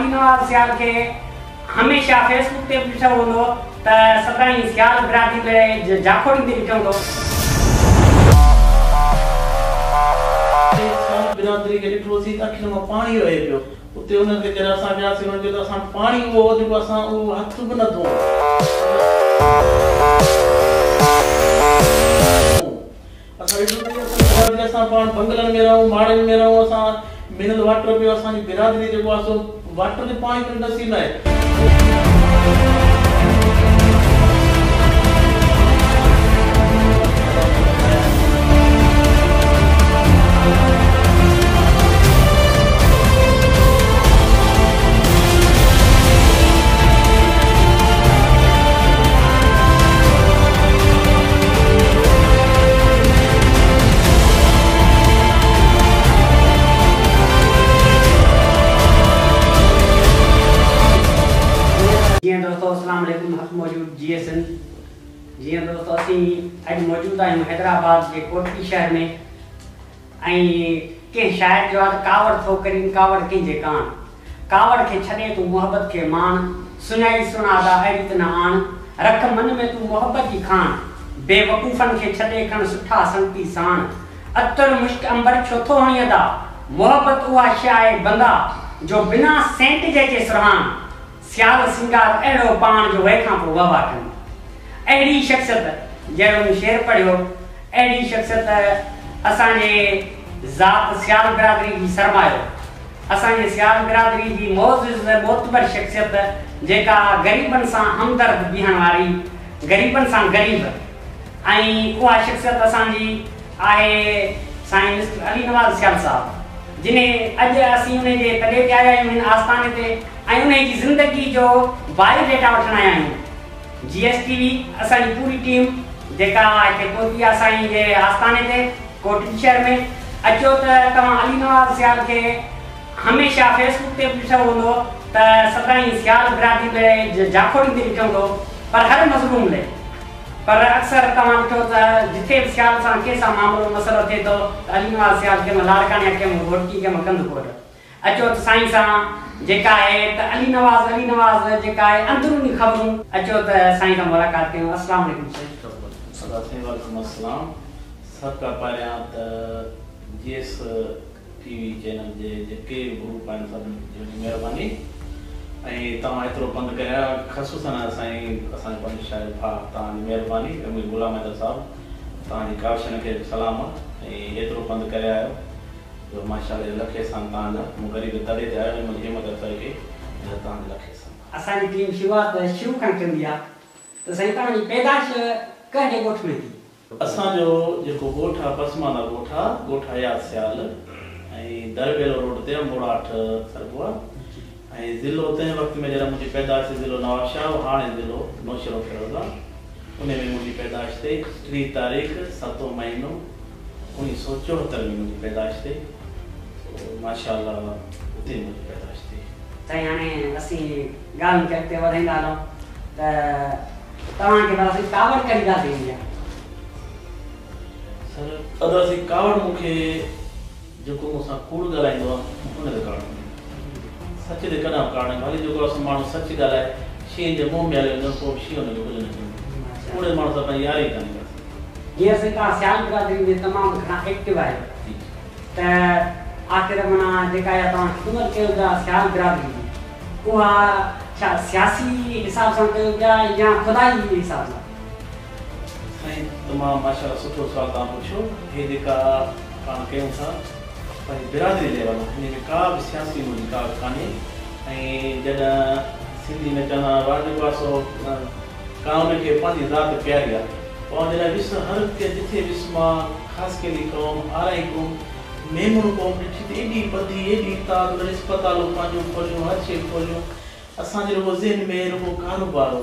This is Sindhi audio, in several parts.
علي نواز سيال کي هميشه فيس بڪ تي به ڏٺو هوندو ته سدائين سيال برادري لاء جاکوڙيندي ڏٺو هوندو. سيال برادري کي ڏٺوسين ته اکين مان پاڻي وهي پيو. اتي انهن کي جڏهن اسان وياسين انهن چيو ته اسان وٽ پاڻي اهو هو جيڪو اسان اهو هٿ به نه ڌوئون. اسان ڏٺو ته اسان جي برادري اسان پاڻ بنگلن ۾ رهون ماڙين ۾ رهون اسان منرل واٽر پيو اسان جي برادري جيڪو آهي سو واٽر جو پاڻي پڻ نصيب ناهي. جيئن دوستو اسلام عليڪم حق موجود جيئي سنڌ جيئن دوستو اسين اڄ موجود آهيون حيدرآباد جي ڪوٽڙي شهر ۾ ۽ ڪنهن شاعر چيو آهي ته ڪاوڙ ٿو ڪرين ڪاوڙ ڪنهن جي ڪاڻ ڪاوڙ کي ڇڏي تون محبت کي ماڻ سڃائي سهڻا ادا اهڙي ته نه آڻ رک من ۾ تون محبت جي کاڻ بي وقوفن کي ڇڏي کڻ سٺا سنگتي ساڻ عطر مشڪ عنبر ڇو ٿو هڻين ادا محبت اها شيء آهي بندا جو بنا سينٽ جي اچي سرهاڻ سيال سينگار اهڙو پاڻ جو وئي کان پوء وهوا ڪن. اهڙي شخصيت جهڙو مون شعر پڙهيو، اهڙي شخصيت اسان جي ذات سيال برادري جي سرمايو، اسان جي سيال برادري جي معزز معتبر شخصيت جيڪا غريبن سان همدرد بيهڻ واري، غريبن سان غريب ۽ اها شخصيت اسان جي آهي سائين مسٽر علي نواز سيال صاحب جنهن اڄ اسين انهي جي تڏي تي آيا آهيون هن آستاني تي ۽ انهي جي زندگي جو بايو ڊيٽا وٺڻ آيا آهيون جي ايس ٽي وي اسان جي پوري ٽيم جيڪا هتي پهتي آهي سائين جي آستاني تي ڪوٽڙي شهر ۾ اچو ته توهان علي نواز سيال کي هميشه فيس بڪ تي به ڏٺو هوندو ته سدائين سيال برادري لاء جاکوڙيندي ڏٺو هوندو پر هر مظلوم لاء پر اڪثر توهان ڏٺو ته جٿي به سيال سان ڪنهن سان معاملو مسئلو ٿئي ٿو ته علي نواز سيال ڪنهن مهل لاڙڪاڻي يا ڪنهن مهل گهوٽڪي ڪنهن مهل ڪنڌڪوٽ اچو ته سائين سان جيڪا آهي ته علي نواز علي نواز جيڪا آهي اندروني خبرون اچو ته سائين سان ملاقات ڪيون السلام عليڪم سائين. ادا سائين وعليڪم السلام سڀ کان پهريان ته جي ايس ٽي وي چينل جي جيڪي به گروپ آهن سڀني جي وڏي مهرباني ۽ توهان ايترو پنڌ ڪري آيا خصوصا سائين اسان جو پنهنجو شاعر ڀاء توهان جي مهرباني امير غلام حيدر صاحب توهان جي ڪاوشن کي به سلام ۽ ايترو پنڌ ڪري آيو جو ماشاء الله لک احسان توهان جا مون غريب جي تڏي تي آيو ۽ منهنجي همت افزائي ڪئي ان جا توهان جا لک احسان. اسان جي ٽيم شروعات شروع کان ڪندي آ ته سائين توهان جي پيدائش ڪهڙي ڳوٺ ۾ ٿي؟ اسان جو جيڪو ڳوٺ آ پسمانده ڳوٺ آ، ڳوٺ حيات سيال ۽ درٻيلو روڊ تي آ، موڙاٺ سڏبو آ ۽ ضلعو تنهن وقت ۾ جڏهن منهنجي پيدائش ٿي ضلعو نوابشاهه هو هاڻي ضلعو نوشهروفيروز آ، انهي ۾ منهنجي پيدائش ٿي 3 تاريخ ستون مهينو 1974 ۾ منهنجي پيدائش ٿي سو ماشاء الله اتي منهنجي پيدائش ٿي. سائين هاڻي اسين ڳالهين کي اڳتي وڌائيندا هلون ته توهان کي ڀلا سائين ڪاوڙ ڪهڙي ڳالهه تي ايندي آهي؟ سر ادا سائين ڪاوڙ مون کي جيڪو مون سان ڪوڙ ڳالهائيندو آهي ان تي ڪاوڙ ايندي آهي سچ تي ڪڏهن به ڪاوڙ نه ڀلي جيڪو اسان ماڻهو سچ ڳالهائي شينهن جي منهن ۾ هليو وڃي پوء به شينهن ان کي ڪجهه نه چوندو ڪوڙي ماڻهو سان پنهنجي ياري ئي ڪانهي ڪا. جيئن سائين توهان سيال برادري ۾ تمام گهڻا ايڪٽو آهيو ته آخر معنيٰ جيڪا اها توهان خدمت ڪيو پيا سيال برادري جي اها ڇا سياسي حساب سان ڪيو پيا يا خدائي حساب سان؟ سائين تمام ماشاءالله سٺو سوال توهان پڇيو هي جيڪا پاڻ ڪيون ٿا پنهنجي برادري ليول آ هن ۾ ڪا به سياسي منهنجي ڪا به ڪانهي ۽ جڏهن سنڌي ۾ چوندا آهن واهه جيڪو آ سو ڪانء کي پنهنجي ذات پياري آ پوء جڏهن ويس هر ڪنهن جٿي ويس مان خاصخيلي قوم آرائين قوم ميمڻ قوم ڏٺي ته ايڏي ٻڌي، ايڏي اتحاد، انهن اسپتالون پنهنجون کوليون، هر شيء کوليون، اسان جي رڳو ذهن ۾ رڳو ڪاروبار هو.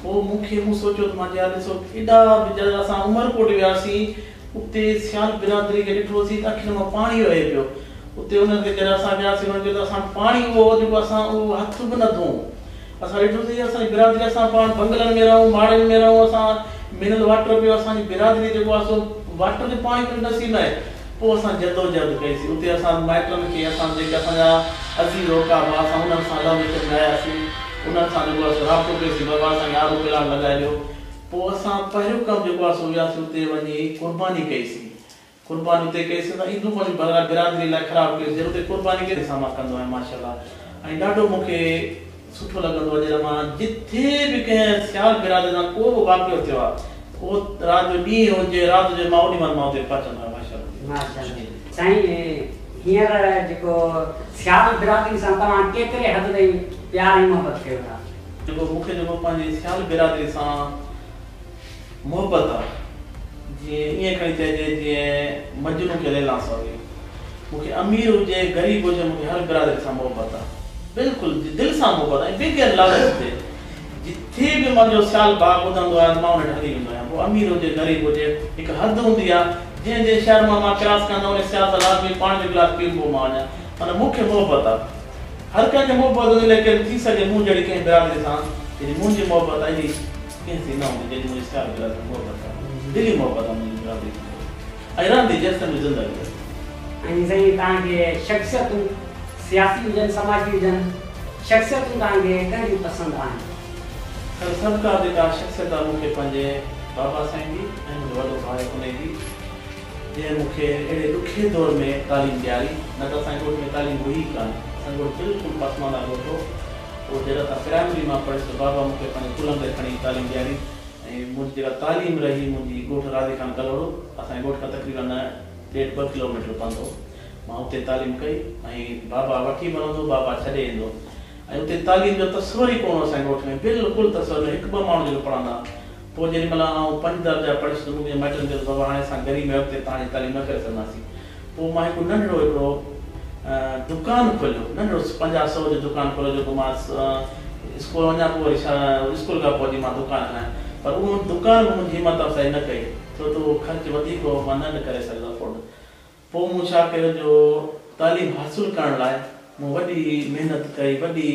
پوء مون کي مون سوچيو ته مان چيو يار ڏسو ايڏا به جڏهن اسان عمرڪوٽ وياسين اتي سيال برادري کي ڏٺوسين ته اکين مان پاڻي وهي پيو. اتي انهن کي جڏهن اسان وياسين انهن چيو ته اسان وٽ پاڻي اهو هو جيڪو اسان اهو هٿ به نه ڌوئون. اسان ڏٺوسين اسان جي برادري اسان پاڻ بنگلن ۾ رهون ماڙين ۾ رهون اسان منرل واٽر پيو اسان جي برادري جيڪو آهي سو واٽر جو پاڻي پڻ نصيب ناهي. پوء اسان جدوجهد ڪئي سين. اتي اسان مائٽن کي اسان جيڪي اسان جا عزيز اقارب هئا اسان انهن سان لهه وچڙ ۾ آياسين. انهن سان جيڪو آهي سو رابطو ڪيو سين بابا اسان کي آر او پلانٽ لڳائي ڏيو. پوء اسان پهريون ڪم جيڪو آهي سو وياسين اتي وڃي قرباني ڪئي سين. قرباني اتي ڪئي سين ته عيدون پنهنجي برادري لاء خراب ڪيو سين. جڏهن اتي قرباني ڪئي سان مان ڪندو آهيان ماشاءالله ۽ ڏاڍو مون کي سٺو لڳندو آهي جڏهن مان جٿي به ڪنهن سيال برادري سان ڪو به واقعو ٿيو آهي اهو رات جو ڏينهن هجي رات هجي مان اوڏي مهل مان اتي پهچندو آهيان ماشاءالله. ماشاءالله سائين هينئر جيڪو سيال برادري سان توهان ڪيتري حد تائين پيار ۽ محبت ڪيو ٿا؟ جيڪو مون کي جيڪو پنهنجي سيال برادري سان محبت آ جيئن ائين کڻي چئجي جيئن مجنون کي ليليٰ سان هئي. مون کي امير هجي غريب هجي مون کي هر برادري سان محبت آ بلڪل دل سان محبت آ ۽ بغير لالچ جي جٿي به منهنجو سيال ڀاء ٻڌندو آهي ته مان ان وٽ هلي ويندو آهيان پوء امير هجي غريب هجي هڪ حد هوندي آ جنهن جنهن شهر مان مان ڪراس ڪندو آهيان ان سيال سان لازمي پاڻي جو گلاس پي پوء مان وڃان معنيٰ مون کي محبت آ هر ڪنهن کي محبت هوندي ليڪن ٿي سگهي مون جهڙي ڪنهن برادري سان جيڏي منهنجي محبت آ ايڏي ڪنهن سين نه هوندي جيڏي منهنجي سيال برادري سان محبت آ دلي محبت آ منهنجي برادري سان ۽ رهندي جيستائين منهنجي زندگي آهي. ۽ سائين توهان کي شخصيتون سياسي هجن سماجي هجن شخصيتون توهان کي ڪهڙيون پسند آهن؟ سر سڀ کان جيڪا شخصيت آ مون کي پنهنجي بابا سائين جي ۽ منهنجو وڏو ڀاء انهي جي جنهن مون کي اهڙي ڏکي دور ۾ تعليم ڏياري نه ته اسان جي ڳوٺ ۾ تعليم هئي ئي ڪانه اسان جو ڳوٺ بلڪل پسمانده ڳوٺ هو پوء جڏهن اسان پرائمري مان پڙهيس ته بابا مون کي پنهنجي ڪلهن تي کڻي تعليم ڏياري ۽ منهنجي جيڪا تعليم رهي منهنجي ڳوٺ راضي خان ڪلهوڙو اسان جي ڳوٺ کان تقريبن ڏيڍ ٻه ڪلو ميٽر پنڌ هو مان اتي تعليم ڪئي ۽ بابا وٺي به هلندو بابا ڇڏي ايندو ۽ اتي تعليم جو تصور ئي ڪونه هو اسان جي ڳوٺ ۾ بلڪل تصور نه هڪ ٻه ماڻهو جيڪي پڙهندا پوء جيڏي مهل آئون پنج درجا پڙهيس ته مون کي مائٽن چيو ته بابا هاڻي اسان غريب آهيون اڳتي توهان جي تعليم نه ڪري سگهنداسين پوء مان هڪ ننڍڙو هڪڙو دڪان کوليو، ننڍڙو پنجاهه سئو جو دڪان کوليو جيڪو مان اسڪول وڃان پوء وري اسڪول کان پوء اچي مان دڪان هلايان پر اهو دڪان به منهنجي همت افزائي نه ڪئي ڇو ته اهو خرچ وڌيڪ هو مان نه ڪري سگهيس افورڊ پوء مون ڇا ڪيو جو تعليم حاصل ڪرڻ لاء مون وڏي محنت ڪئي وڏي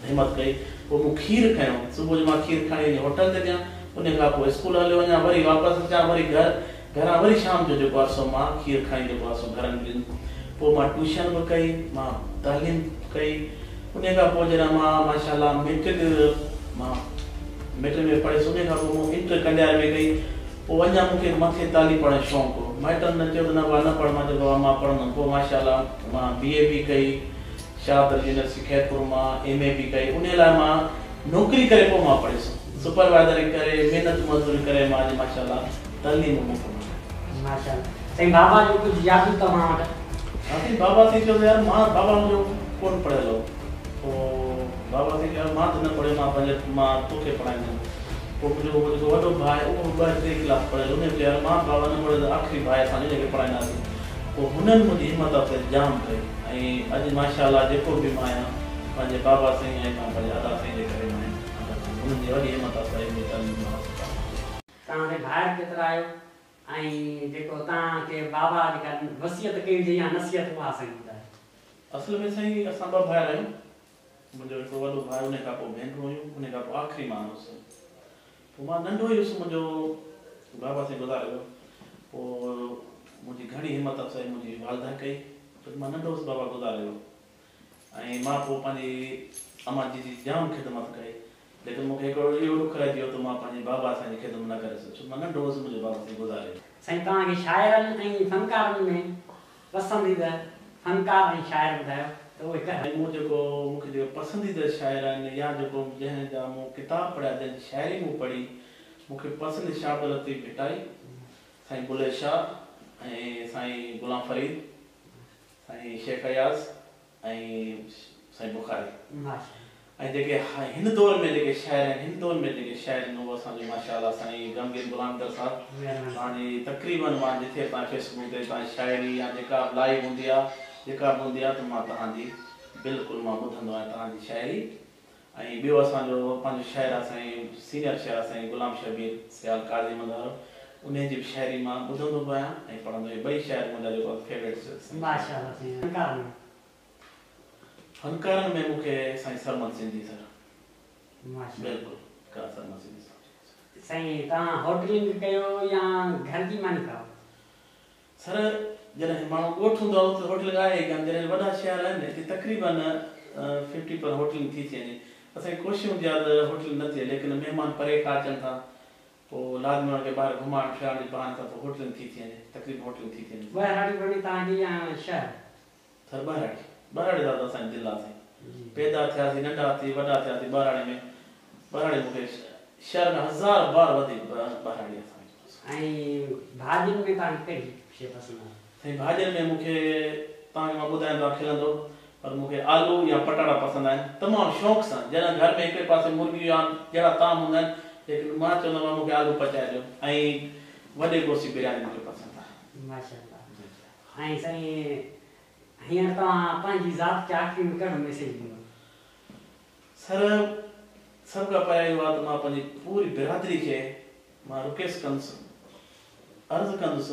همت ڪئي پوء مون کير کنيو صبح جو مان کير کڻي وڃي هوٽل تي ڏيان ان کان پوء اسڪول هليو وڃان وري واپس اچان وري گهر گهران وري شام جو جيڪو آهي سو مان کير کڻي جيڪو آهي سو گهرن ۾ ڏيندم پوء مان ٽيوشن به ڪئي مان تعليم ڪئي انهي کان پوء جڏهن مان ماشاء الله ميٽرڪ مان ميٽرڪ ۾ پڙهيس انهي کان پوء مون انٽر ڪنڊياري ۾ ڪئي پوء اڃا مون کي مٿي تعليم پڙهڻ جو شوق هو مائٽن نه چيو ته نه ڀاء نه پڙهه مان چيو بابا مان پڙهندم پوء ماشاء الله مان بي اي به ڪئي شاهه عبدالله يونيورسٽي خيرپور مان ايم اي به ڪئي انهي لاء مان نوڪري ڪري پوء مان پڙهيس سپروائزري ڪري محنت مزدوري ڪري مان اڄ ماشاء الله تعليم مڪمل ڪئي. ماشاء الله سائين بابا جون ڪجهه يادون توهان وٽ. ها سائين بابا سائين چيو ته يار مان بابا منهنجو ڪونه پڙهيل هو پوء بابا سائين چيو يار مان ته نه پڙهيو مان پنهنجي مان توکي پڙهائيندم پوء منهنجو جيڪو وڏو ڀاء آهي اهو به ٻه ٽي ڪلاس پڙهيل انهي به چيو يار مان بابا نه پڙهيو ته آخري ڀاء اسان جو انهي کي پڙهائينداسين پوء هنن منهنجي همت افزائي جام ڪئي ۽ اڄ ماشاء الله جيڪو به مان آهيان پنهنجي بابا سائين ۽ مان پنهنجي ادا سائين جي ڪري مان آهيان انهن جي وڏي همت افزائي منهنجي تعليم ۾ حاصل ڪرڻ ۾. توهان کي ڀائر ڪيترا آهيو ۽ جيڪو توهان کي بابا جيڪا وصيت ڪئي هجي يا نصيحت اها سائين ٻڌايو. اصل ۾ سائين اسان ٻه ڀائر آهيون منهنجو هڪڙو وڏو ڀاء انهي کان پوء ڀينرون هيون انهي کان پوء آخري مان هوس پوء مان ننڍو ئي هوس منهنجو بابا سائين گذاري ويو پوء منهنجي گهڻي همت افزائي منهنجي والده ڪئي ڇو ته مان ننڍو هوس بابا گذاري ويو ۽ مان پوء پنهنجي امان جي جي جام خدمت ڪئي ليڪن مون کي هڪڙو اهو ڏک رهجي ويو ته مان پنهنجي بابا سائين جي خدمت نه ڪري سگهيس ڇو ته مان ننڍو هوس منهنجو بابا سائين گذاري ويو. سائين توهان کي شاعرن ۽ فنڪارن ۾ پسنديده فنڪار ۽ شاعر ٻڌايو ته اهي ڪهڙا؟ سائين مون جيڪو مون کي جيڪو پسنديده شاعر آهن يا جيڪو جنهن جا مون ڪتاب پڙهيا جنهن جي شاعري مون پڙهي مون کي پسند شاهه عبداللطيف ڀٽائي، سائين بلهي شاهه ۽ سائين غلام فريد، سائين شيخ اياز ۽ سائين بخاري ۽ جيڪي هن دور ۾ جيڪي شاعر آهن هن دور ۾ جيڪي شاعر آهن اهو اسان جو ماشاء الله سائين غمگين غلام حيدر صاحب توهان جي تقريبن مان جٿي به توهان فيس بڪ تي توهان جي شاعري يا جيڪا به لائيو هوندي آهي جيڪا به هوندي آهي ته مان توهان جي بلڪل مان ٻڌندو آهيان توهان جي شاعري ۽ ٻيو اسان جو پنهنجو شاعر آهي سائين سينئر شاعر آهي سائين غلام شبير سيال قاضي احمد وارو انهي جي به شاعري مان ٻڌندو به آهيان ۽ پڙهندو اهي ٻئي شاعر منهنجا جيڪو فيوريٽ سائين. ماشاءالله سائين فنڪارن ۾. فنڪارن ۾ مون کي سائين سرمد سنڌي سر. ماشاءالله. بلڪل ڪا سرمد سنڌي صاحب. سائين توهان هوٽلنگ ڪيو يا گهر جي ماني کائو؟ سر جڏهن ماڻهو ڳوٺ هوندو آهي اتي هوٽلنگ آهي ئي ڪانه جڏهن وڏا شهر آهن هتي تقريبن ففٽي پر هوٽلنگ ٿي ٿي وڃي اسان جي ڪوشش هوندي آهي ته هوٽلنگ نه ٿئي ليڪن مهمان پري کان اچن ٿا پوء لازمي انهن کي ٻاهر گهمائڻ ڦيرائڻ جي بهاني سان پوء هوٽلنگ ٿي ٿي وڃي تقريبن هوٽلنگ ٿي ٿي وڃي. ٻهراڙي وڻي توهان کي يا شهر؟ سر ٻهراڙي ٻهراڙي دادا اسان جي دل آ سائين پيدا ٿياسين ننڍا ٿي وڏا ٿياسين ٻهراڙي ۾ ٻهراڙي مون کي شهر کان هزار بار وڌيڪ ٻهراڙي اسان کي پسند. ۽ ڀاڄين ۾ توهان کي ڪهڙي شيء پسند آهي؟ سائين ڀاڄين ۾ مون کي توهان کي مان ٻڌايان توهان کلندو پر مون کي آلو يا پٽاٽا پسند آهن تمام شوق سان جڏهن گهر ۾ هڪڙي پاسي مرغي يا جهڙا طعام هوندا آهن ليڪن مان چوندو آهيان مون کي آلو پچائي ڏيو ۽ وڏي گوشت جي برياني مون کي پسند آهي. ماشاءالله ۽ سائين هينئر توهان پنهنجي ذات کي آخري ۾ ڪهڙو ميسيج ڏيندو؟ سر سڀ کان پهريان اهو آهي ته مان پنهنجي پوري برادري کي مان رڪويسٽ ڪندس عرض ڪندس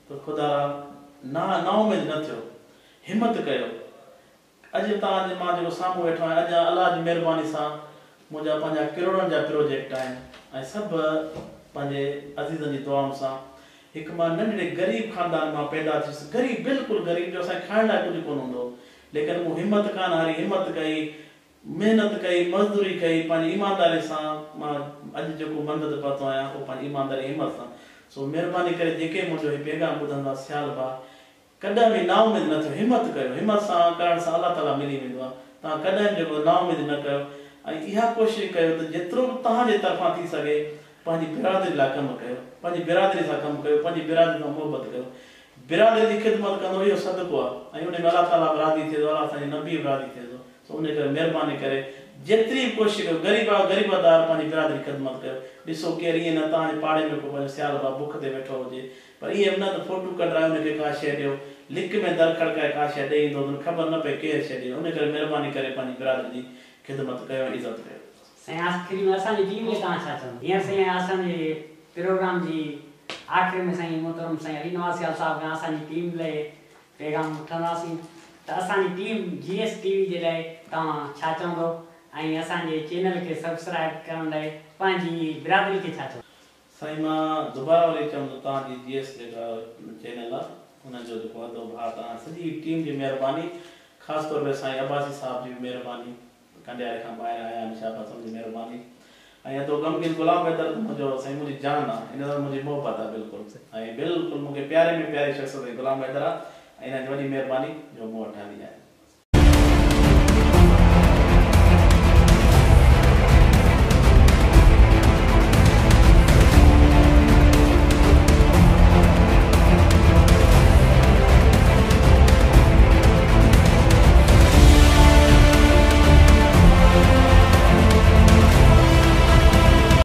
ته خدارا نا نااميد نه ٿيو همت ڪيو اڄ توهان جي مان جيڪو سامهون ويٺو آهيان اڄ الله جي مهرباني سان منهنجا پنهنجا ڪروڙن جا پروجيڪٽ آهن ۽ سڀ پنهنجي عزيزن جي دعائن سان هڪ مان ننڍڙي غريب خاندان مان پيدا ٿيس غريب بلڪل غريب جو اسان کي کائڻ لاء ڪجهه ڪونه هوندو هو ليڪن مون همت ڪانه هاري همت ڪئي محنت ڪئي مزدوري ڪئي پنهنجي ايمانداري سان مان اڄ جيڪو منزل تي پهتو آهيان اهو پنهنجي ايمانداري همت سان سو مهرباني ڪري جيڪي منهنجو هي پيغام ٻڌندا سيال ڀاء ڪڏهن به نااميد نه ٿيو، همت ڪيو، همت سان ڪرڻ سان الله تعاليٰ ملي ويندو آهي، توهان ڪڏهن به جيڪو نااميد نه ڪيو ۽ اها ڪوشش ڪيو ته جيترو به توهان جي طرفان ٿي سگهي پنهنجي برادري لاء ڪم ڪيو، پنهنجي برادري سان ڪم ڪيو، پنهنجي برادري سان محبت ڪيو، برادري جي خدمت ڪندو اهو صدقو آهي ۽ ان ۾ الله تعاليٰ به راضي ٿئي ٿو، الله سائين جو نبي به راضي ٿئي ٿو. سو ان ڪري مهرباني ڪري جيتري به ڪوشش ڪيو غريب آهيو غريب آڌار پنهنجي برادري خدمت ڪيو ڏسو ڪير ائين نه توهان جي پاڙي ۾ ڪو پنهنجو سيال ڀاء بک تي ويٺو هجي پر ائين به نه ته فوٽو ڪڍرائي ان کي ڪا شيء ڏيو لڪ ۾ در کڙڪائي ڪا شيء ڏئي ايندو ته ان خبر نه پئي ڪير شيء ڏني ان ڪري مهرباني ڪري پنهنجي برادري جي خدمت ڪيو ۽ عزت ڪيو. سائين آخري ۾ اسان جي ٽيم لاء توهان ڇا چوندو؟ هينئر سائين اسان جي پروگرام جي آخر ۾ سائين محترم سائين علي نواز سيال صاحب کان اسان جي ٽيم لاء پيغام وٺنداسين ته اسان جي team G S T V جي لاء توهان ڇا چوندو ۽ اسان جي چينل کي سبسڪرائب ڪرڻ لاء پنهنجي برادري کي ڇا چوندو. سائين مان دوباره وري چوندو توهان جي جي ايس جيڪا چينل آ ان جو جيڪو ادو ڀاء توهان سڄي ٽيم جي مهرباني خاص طور تي سائين عباسي صاحب جي به مهرباني ڪنڊياري کان ٻاهر آيا آهن شاباس ان جي مهرباني ۽ ادو غمگين غلام حيدر ته منهنجو سائين منهنجي جان آ ان سان منهنجي محبت آ بلڪل ۽ بلڪل مونکي پياري ۾ پياري شخص سائين غلام حيدر آ ۽ ان جي وڏي مهرباني جو مون وٽ هلي آيا.